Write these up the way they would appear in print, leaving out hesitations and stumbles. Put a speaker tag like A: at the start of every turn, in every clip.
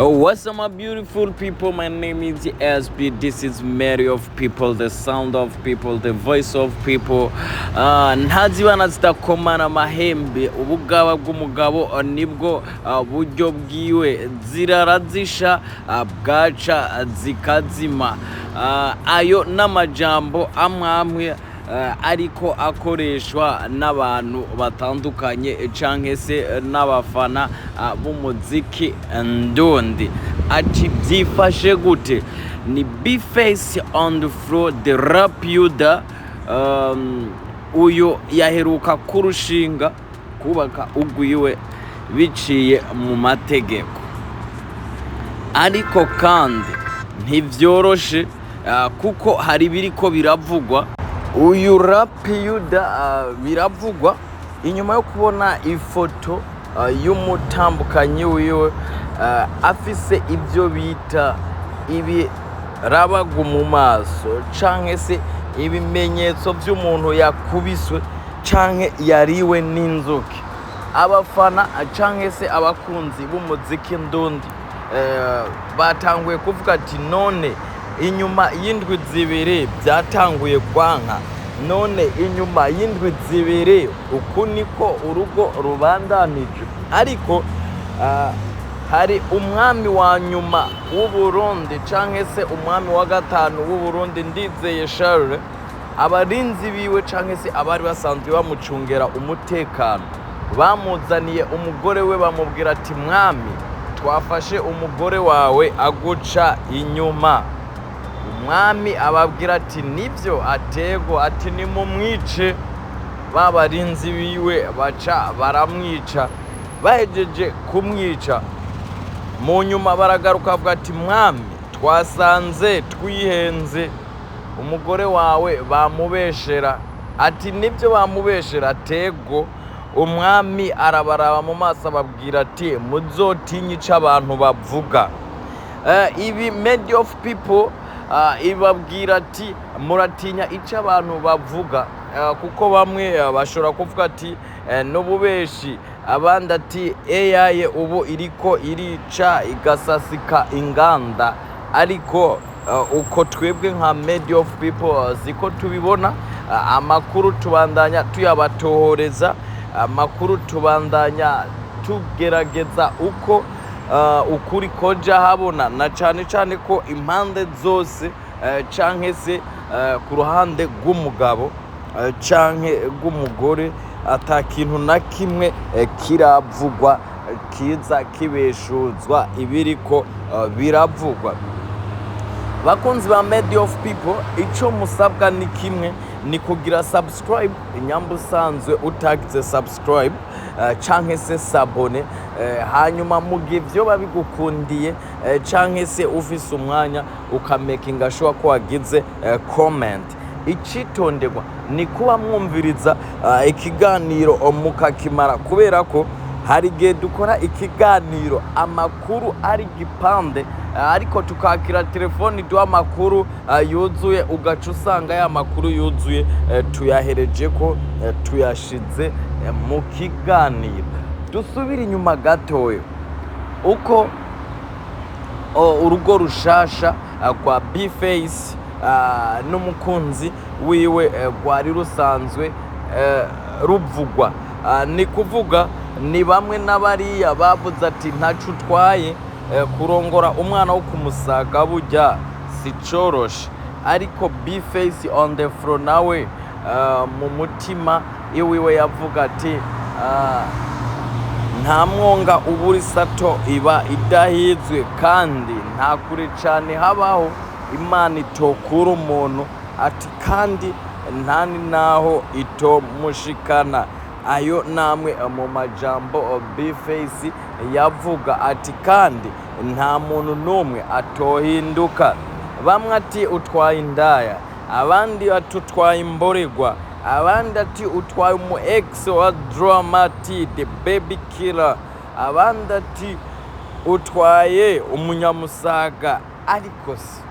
A: Oh, what's up, my beautiful people? My name is SB. This is Mary of People, the sound of people, the voice of people. Ntazibana zidakomana amahembe, ubugaba bw'umugabo nibwo buryo bwiwe, zirara zisha, bwaca zikazima. Ayo n'amajambo amwe amwe ariko akoreshwa n'abantu batandukanye canke se n'abafana b'umuziki ndundi. Ati byifashe gute? Ni B-Face on the floor, the rap yuda. Uyu yaheruka kurushinga, kubaka ugwiwe biciye mu mategeko, ariko kandi ntivyoroshe, kuko hari ibiriko biravugwa. Uyu Rapiyuda, biravugwa inyuma yo kubona ifoto y'umutambukanyi wiwe afise ibyo bita ibirabagu mu maso, canke se ibimenyetso vy'umuntu yakubiswe canke yariwe n'inzuki. Abafana canke se abakunzi b'umuziki ndundi batanguye kuvuga ati: "None inyuma y'indwi 2 byatanguye kwanka? None inyuma y'indwi 2 uku niko urugo rubandanije?" Ariko hari umwami wa nyuma w'Uburundi, canke se umwami wa gatanu w'Uburundi, Ndizeye Charles. Abarinzi biwe canke se abari basanzwe bamucungera umutekano bamuzaniye umugore we, bamubwira ati: "Mwami, twafashe umugore wawe aguca inyuma." Umwami ababwira ati: "Nibyo?" Atego ati: "Nimumwice." Ba barinzi biwe baca baramwica. Bahejeje kumwica, mu nyuma baragaruka bavuga ati: "Mwami, twasanze twihenze, umugore wawe bamubeshera." Ati: "Nibyo, bamubeshera?" Tego. Umwami arabaraba mu maso, ababwira ati: "Muzotinye ico abantu bavuga." Ibi Media of People ibabwira ati: "Muratinya icyo abantu bavuga," kuko bamwe bashobora kuvuga ati n'ububeshi, abandi ati AI ubu iriko irica igasasika inganda. Ariko uko twebwe nka Media of People siko tubibona. Amakuru tubandanya tuyabatohoreza, amakuru tubandanya tugerageza uko ukuri koja habona, na cane cane ko impande zose, canke se ku ruhande rw'umugabo canke rw'umugore, ata kintu na kimwe kiravugwa kiza kibeshuzwa ibiriko biravugwa. Bakunzi ba Media of People, ico musabwa ni kimwe, ni kugira subscribe inyamba usanzwe utagize subscribe, canke se s'abonner, hanyuma mu gihe vyoba bigukundiye, canke se ufise umwanya, ukamakinga sure ko wagize comment. Icitonderwa ni kuba mwumviriza ikiganiro mukakimara, kubera ko hari igihe dukora ikiganiro amakuru ari gipande, ariko tukakira telefoni duha amakuru yuzuye, ugaca usanga ya makuru yuzuye tuyahereje ko tuyashize mu kiganiro. Dusubire inyuma gatoya uko urugo rushasha rwa B-Face n'umukunzi wiwe rwari rusanzwe ruvugwa. Ni kuvuga ni bamwe n'abariya bavuze ati: "Ntaco utwaye, kurongora umwana wo kumusaga burya si coroshe." Ariko B-Face on the floor nawe mu mutima iwiwe yavuga ati: "Nta mwonga ubura isato iba idahizwe, kandi nta kure cane habaho Imana itokura umuntu," ati kandi nta ni naho itomushikana. Ayo namwe mu majambo B-Face yavuga, ati kandi nta muntu n'umwe atohinduka. Bamwe ati: "Utwaye indaya," abandi ati: "Utwaye imboregwa," abandi ati: "Utwaye umu ex wa Dramati the Baby Killer," abandi ati: "Utwaye umunyamusaga." Ariko se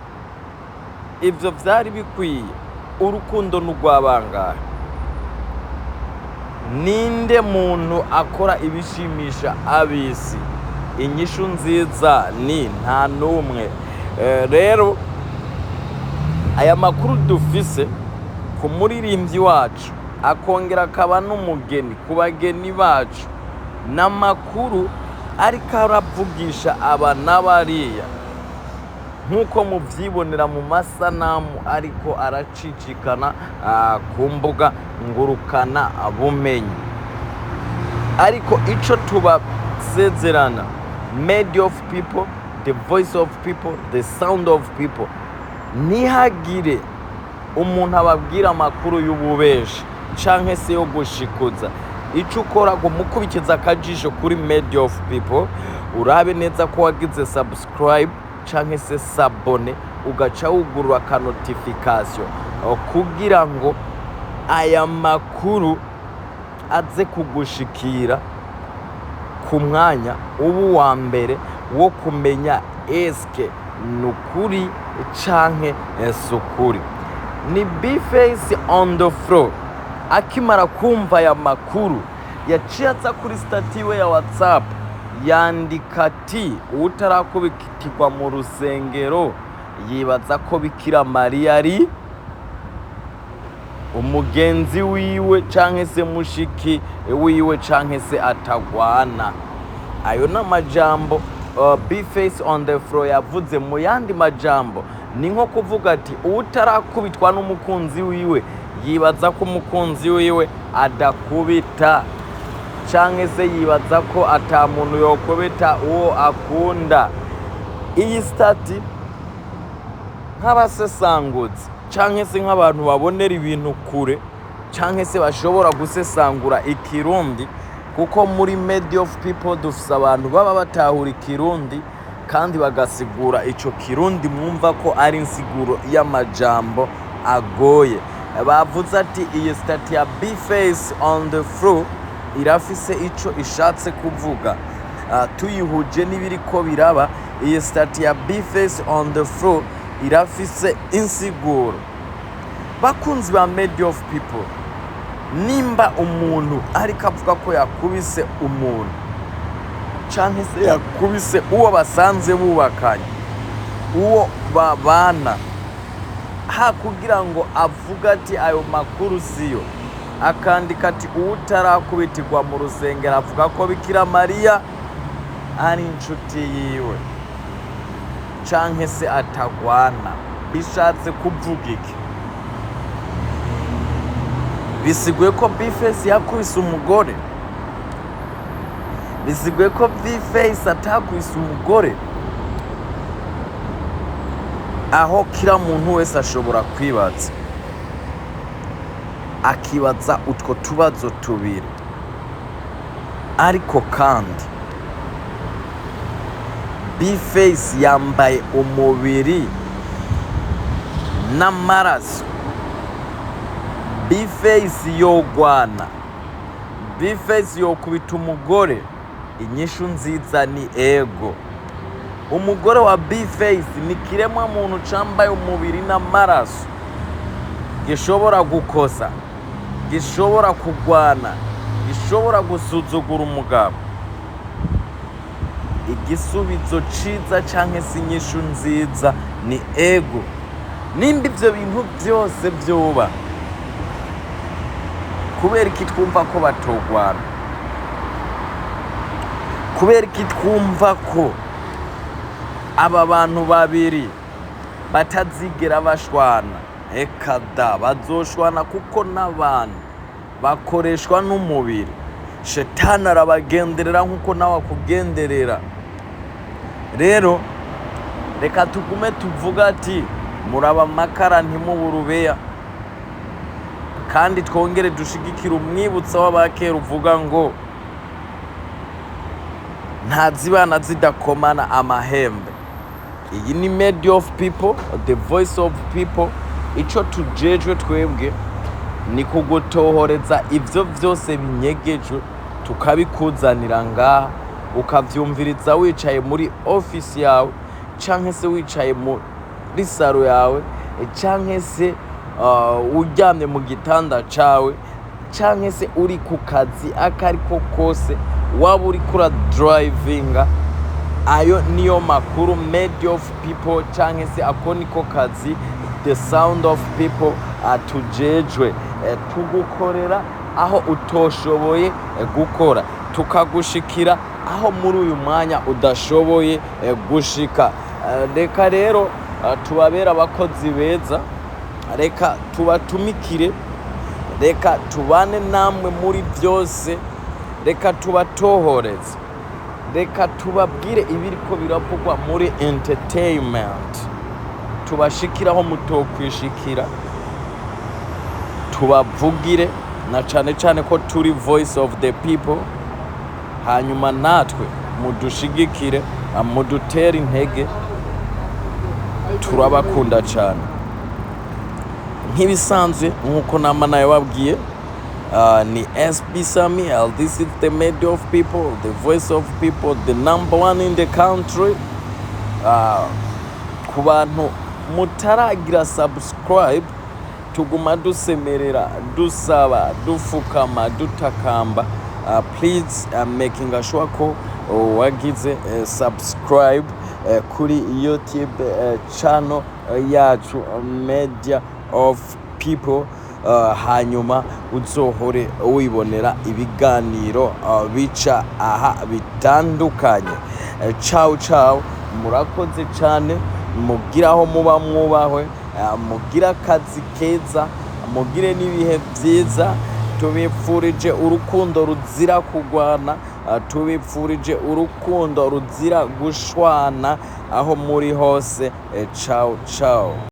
A: ibyo byari bikwiye? Urukundo n'urwabangahe? Ninde muntu akora ibishimisha abisi? Inyishu nziza ni nta n'umwe. Rero aya makuru dufise ku muririmbyi wacu, akongera akaba n'umugeni ku bageni bacu, n'amakuru ariko aravugisha aba n'abariya, nk'uko muvyibonera mu masanamu ariko aracicikana ku mbuga ngurukana bumenyi. Ariko ico tubasezerana, Media of People, the voice of people, the sound of people, ntihagire umuntu ababwira amakuru y'ububeshi canke se yo gushikuza. Ico ukora, gumukubikiza akajisho kuri Media of People, urabe neza ko wagize subscribe canke se s'abonner, ugaca wugurura ka notification kugira ngo aya makuru aze kugushikira ku mwanya uba uwa mbere wo kumenya eske ni ukuri canke si ukuri. Ni B-Face on the floor. Akimara kumva aya makuru, yaciye aza kuri statut yiwe ya WhatsApp, yandika ati: "Utarakubitirwa mu rusengero yibaza ko Bikira Mariya ari umugenzi wiwe canke se mushiki wiwe canke se atagwana." Ayo ni amajambo B-Face on the floor yavuze. Mu yandi majambo, ni nko kuvuga ati utarakubitwa n'umukunzi wiwe yibaza ko umukunzi wiwe adakubita, canke se yibaza ko ata muntu yokubita uwo akunda. Iyi statut, nk'abasesanguzi canke se nk'abantu babonera ibintu kure canke se bashobora gusesangura ikirundi, kuko muri Media of People dufise abantu baba batahura ikirundi kandi bagasigura ico kirundi, mwumva ko ari insiguro y'amajambo agoye, bavuze ati iyi statut ya B-Face on the floor irafise ico ishatse kuvuga. Tuyihuje n'ibiriko biraba, iyi statut ya B-Face on the floor irafise insiguro. Bakunzi ba Media of People, nimba umuntu ariko avuga ko yakubise umuntu canke se yakubise uwo basanze bubakanye, uwo babana, ha kugira ngo avuge ati ayo makuru siyo, akandika ati uwutarakubitirwa mu rusengero avuga ko Bikira Mariya ari inshuti yiwe canke se atagwana, bishatse kuvuga iki? Bisiguye ko B-Face yakubise umugore? Bisiguye ko B-Face atakubise umugore? Aho kila muntu wese ashobora kwibaza, akibaza utwo tubazo tubiri. Ariko kandi B-Face yambaye umubiri n'amaraso. B-Face yogwana? B-Face yokubita umugore? Inyishu nziza ni ego. Umugore wa B-Face ni kiremwa muntu cambaye umubiri n'amaraso, gishobora gukosa, gishobora kugwana, gishobora gusuzugura umugabo. Igisubizo ciza canke se inyishu nziza ni ego. Nimba ivyo bintu vyose vyoba, kubera iki twumva ko batogwana? Kubera iki twumva ko aba bantu babiri batazigera bashwana? Eka da, bazoshwana, kuko n'abantu bakoreshwa n'umubiri. Shetani arabagenderera nk'uko nawe akugenderera. Rero reka tugume tuvuga ati muraba amakara ntimuburubeya, kandi twongere dushigikire umwibutsa w'abakera uvuga ngo nta zibana zidakomana amahembe. Iyi ni Media of People, the voice of people. Ico tujejwe twebwe ni kugutohoreza ivyo vyose binyegejwe, tukabikuzanira ngaha, ukavyumviriza wicaye muri ofisi yawe, canke se wicaye muri salon yawe, canke se uryamye mu gitanda cawe, canke se uri ku kazi akariko kose, waba uriko uradrivinga. Ayo niyo makuru Media of People, canke se ako niko kazi The Sound of People atujejwe. Tugukorera aho utoshoboye gukora, tukagushikira aho muri uyu mwanya udashoboye gushika. Reka rero tubabere abakozi beza, reka tubatumikire, reka tubane namwe muri byose, reka tubatohoreze, reka tubabwire ibiriko biravugwa muri entertainment, tubashikiraho mutokwishikira, tubavugire, na cane cane ko turi voice of the people. Hanyuma natwe mudushigikire, mudutere intege, turabakunda cyane. Nk'ibisanzwe, nk'uko nama nabibabwiye, ni SB Samuel. This is the Media of People, the voice of people, the number one in the country. Ku bantu mutaragira subscribe, tuguma dusemerera, dusaba, dufukama, dutakamba, please, making sure ko wagize subscribe kuri YouTube channel yacu, Media of People, hanyuma uzohore wibonera ibiganiro bica aha bitandukanye. Ciao ciao, murakoze cyane, mugire aho muba mwubahwe, mugire akazi keza, mugire n'ibihe byiza. Tubipfurije urukundo ruzira kugwana, tubipfurije urukundo ruzira gushwana aho muri hose. Ciao ciao.